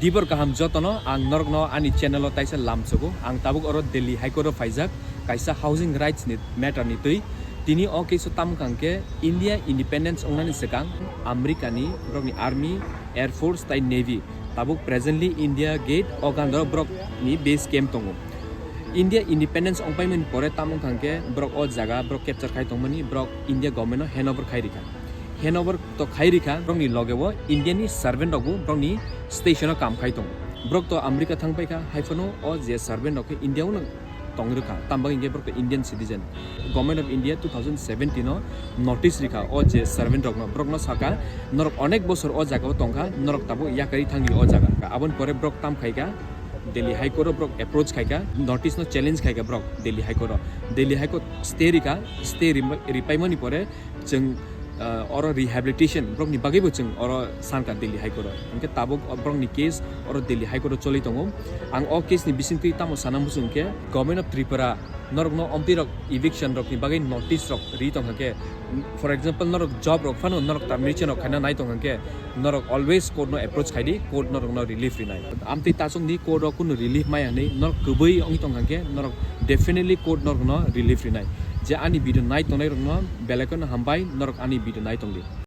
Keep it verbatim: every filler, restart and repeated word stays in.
Tibor kaham jotono, ang norokno ani channel o taisa lamsogo. Ang tabuk oro Delhi High Court o phaijak, kaisa housing rights ni matter ni twi. Tini o case o tamo kha hwnkhe India independence wngnani swkang America ni borokni army, air force tai navy tabuk presently India Gate o gandoro borokni base camp tongo. India independence wngpaimani pore tamo wngkha hwnkhe borok o jaga borok capture khai tongmani, borok India government no handover khai rikha. Handover to khai rikha, borokni loge o India ni servant rok bo borokni station o kam khai tongo. Borok to America thang paikha, hai phano o je servant rok khe India o no tong rwkha, tamo bagwi hwnkhe borok to Indian citizen. Government of India two thousand seventeen o notice rikha o je servant rokno, borokno sakha, "Norok onek bosor o jaga o tongkha, norok tabuk yakarwi thangdi o jaga." Aboni pore borok tam khaikha, Delhi High Court o borok approach khaikha, notice no challenge khaikha borok Delhi High Court o. Delhi High Court stay rikha, stay ri-, ripaimani pore chwng, ah, oro rehabilitation borokni bagwibo chwng oro sankha Delhi High Court o. Hwnkhe tabuk o borokni case oro Delhi High Court o choli tongo. Ang o case ni bisingtwi tamo sana muchung khe, Government of Tripura norokno omtwi rok eviction rokni bagwi notice rok ri tongkha khe, for example, norok job rok phano norok termination rok khaina nai tongkha khe, norok always court no approach khai di, court norokno relief rinai. Amtwi tachwng di court o kunu relief maya hinwi norok kwbwi wngwi tongkha khe, norok definitely court norokno relief rinai. Je ani video nai tongnai rokno belai kheno hambai, norok ani video nai tongdi.